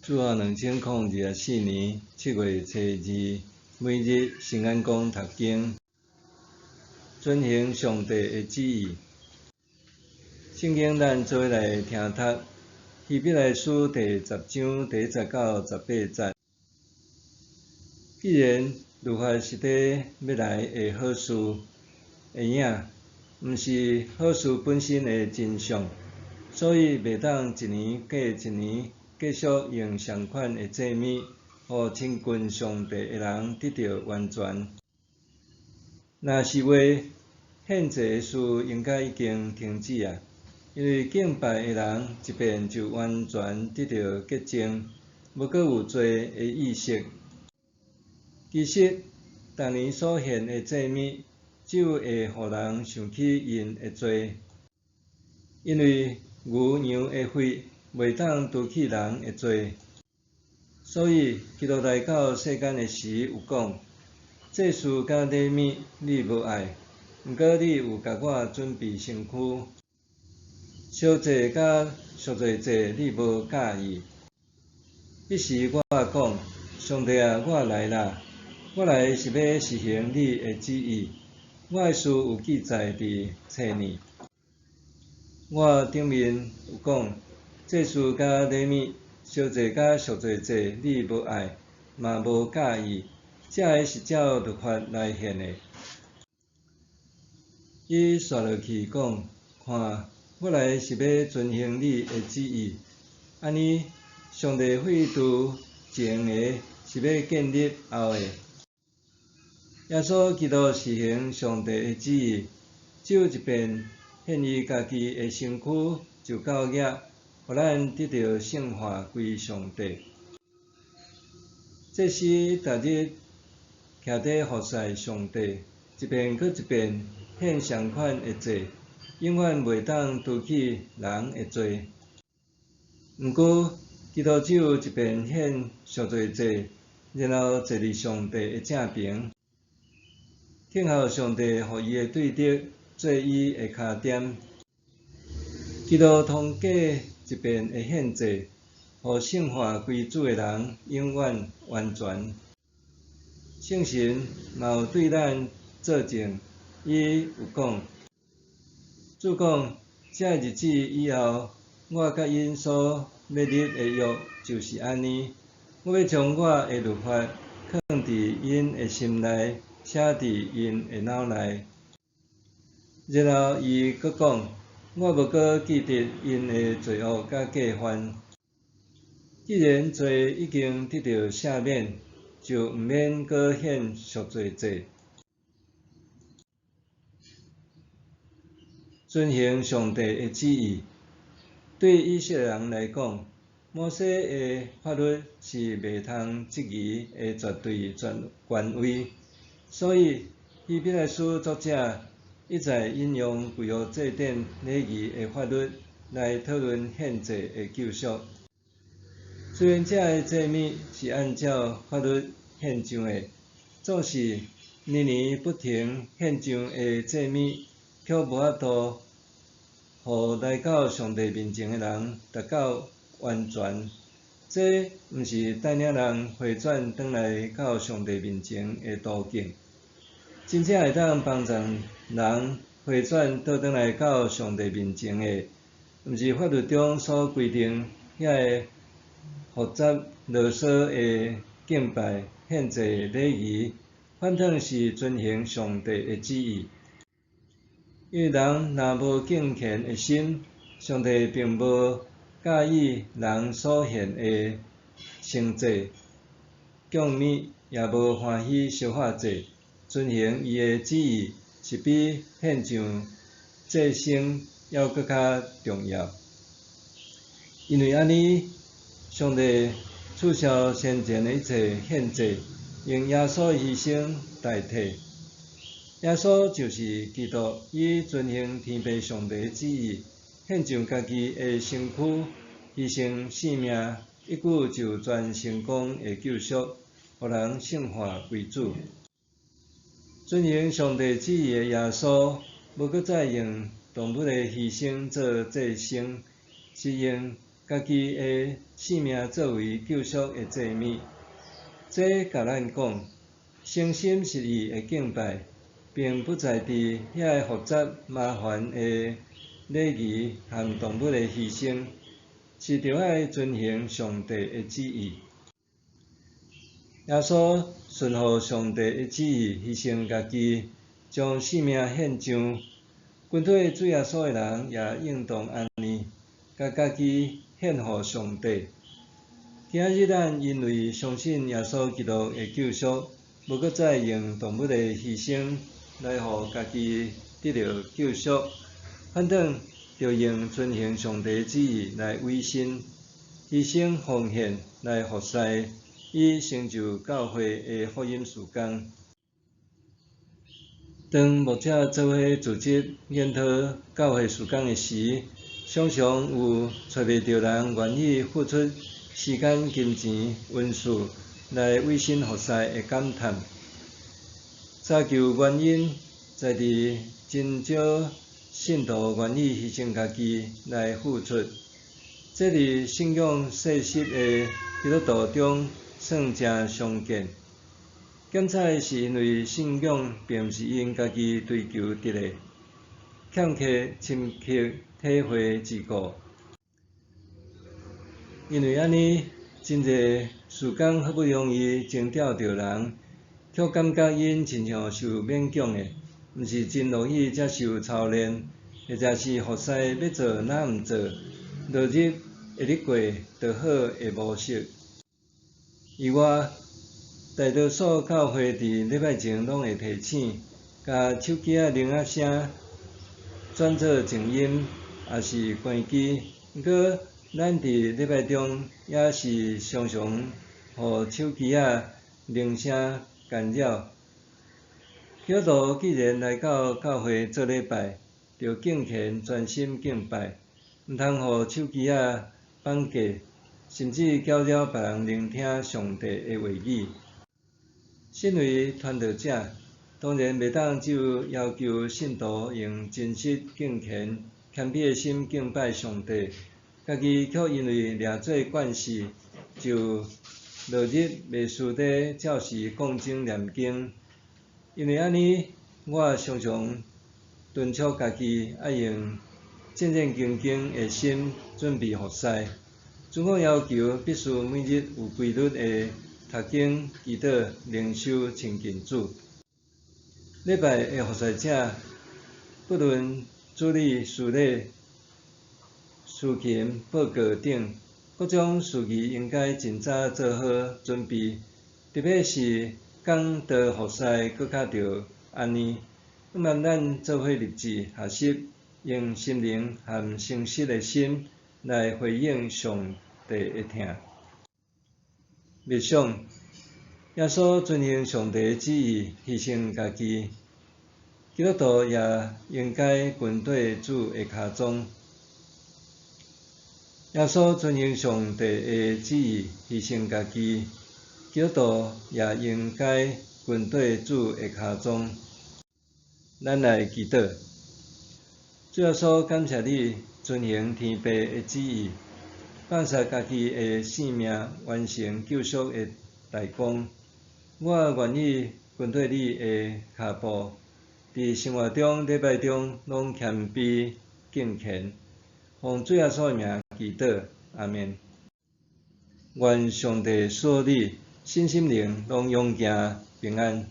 主後2024年7月初二，每日新眼光讀經，遵行上帝的旨意。聖經咱做伙來聽讀希伯來書第十章第一節到十八節。既然律法是佇欲來的好事的影，毋是好事本身的真相，所以袂當一年過一年，繼續用相款的祭物，予親近上帝的人得著完全。若是話，獻祭的事應該已經停止啊，因為敬拜的人一遍就完全得著潔淨，無閣有罪的意識。其實，逐年所獻的祭物，只有會予人想起𪜶的罪，因為牛羊的血袂當除去人的罪，所以基督來到世間的時有講：祭司佮禮物你無愛，毋過你有共我準備身軀；燒祭佮贖罪祭你無佮意。彼時我講：上帝啊，我來啦！我來是欲實行你的旨意。我的事有記載佇冊內。我頂面有講：祭司佮禮物、燒祭佮贖罪祭，你無愛，嘛無佮意，這个是照律法來獻的。伊紲落去講：看，我來是欲遵行你的旨意。按呢，上帝廢除前的，是欲建立後的。耶穌基督實行上帝的旨意，只有一遍獻伊家己的身軀就夠額。予咱得著聖化歸上帝。祭司逐日徛佇服侍上帝，一遍閣一遍獻相款的祭，永遠袂當除去人的罪。毋過，基督只有一遍獻贖罪祭，然後坐佇上帝的正爿，等候上帝予伊的對敵做伊的跤墊。基督通過一遍的獻祭，予聖化歸主的人永遠完全。聖神嘛有對咱做證，伊有講：主講，這日子以後，我佮𪜶所欲立的約就是按呢，我欲將我的律法囥佇𪜶的心內，寫佇𪜶的腦內。然後伊閣講：我無閣記得𪜶的罪惡佮過犯。既然罪已經得著赦免，就毋免閣獻贖罪祭。遵行上帝的旨意，對以色列人來講，摩西的法律是袂通質疑的絕對權威，所以希伯來書作者一再引用舊約祭典禮儀的法律來討論獻祭的救贖。雖然這个祭物是按照法律獻上的，總是年年不停獻上的祭物，卻無法度予來到上帝面前的人達到完全。這毋是帶領人回轉轉來到上帝面前的途徑。真正會當幫助人回轉倒轉來到上帝面前的，毋是法律中所規定遐个複雜囉嗦的敬拜獻祭禮儀，反倒是遵行上帝的旨意。因為人若無敬虔的心，上帝並無佮意人所獻的牲祭、供物，也無歡喜燒化祭。遵行伊的旨意是比獻上祭牲猶閣較重要。因為按呢，上帝取消先前的一切獻祭，用耶穌的犧牲代替。耶穌就是基督，伊遵行天父上帝的旨意，獻上家己的身軀，犧牲性命，一舉就全成功的救贖，予人聖化歸主。遵行上帝旨意的耶穌，無閣再用動物的犧牲做祭牲，是用家己的性命做為救贖的祭物。這共咱講，誠心實意的敬拜，並不在佇遐个複雜麻煩的禮儀和動物的犧牲，是著愛遵行上帝的旨意。耶穌順服上帝的旨意，犧牲家己，將性命獻上。跟隨主耶穌的人也應當按呢，共家己獻予上帝。今仔日咱因為相信耶穌基督的救贖，無閣再用動物的犧牲來予家己得著救贖，反轉著用遵行上帝旨意來委身、犧牲奉獻來服侍，以成就教會的福音事工。當牧者做伙組織研討教會事工的時，常常有揣袂著人願意付出時間、金錢、恩賜來委身服侍的感嘆。查究原因，在佇真少信徒願意犧牲家己來付出，這佇信仰細實的基督徒中算誠常見。檢採是因為信仰並毋是𪜶家己追求得的，欠缺深刻體會之故。因為按呢，真濟事工好不容易徵調著人，卻感覺𪜶親像受勉強的，毋是真樂意接受操練，或者是服侍欲做若毋做，落日會咧過就好的模式。以外，大多數教會佇禮拜前攏會提醒，共手機仔鈴仔聲轉做靜音，抑是關機。毋過，咱佇禮拜中也是常常予手機仔鈴聲干擾。基督徒既然來到教會做禮拜，著敬虔專心敬拜，毋通予手機仔綁架，甚至攪擾別人聆聽上帝的話語。身為傳道者，當然袂當只有要求信徒用真實、敬虔、謙卑的心敬拜上帝，家己卻因為掠做慣勢，就落日袂輸咧照時講經念經。因為按呢，我常常敦促家己愛用戰戰兢兢的心準備服侍。自我要求必須每日有規律的讀經、祈禱、靈修、親近主。禮拜的服侍者，不論主禮、司禮、司琴、報告等，各種事宜應該盡早做好準備，特別是講道服侍，閣較著按呢。向望咱做伙立志學習，用心靈和誠實的心來回應上帝的疼。默想，耶穌遵行上帝的旨意，犧牲家己，基督徒也應該跟綴主的跤蹤。耶穌遵行上帝的旨意，犧牲家己，基督徒也應該跟綴主的跤蹤。咱來祈禱，主耶穌，感謝你遵行天父的旨意，放捨家己的性命，完成救贖的大工。我願意跟綴你的跤步，佇生活中、禮拜中，攏謙卑敬虔。奉主耶穌的名祈禱，阿們。願上帝賜予你身心靈攏勇健平安。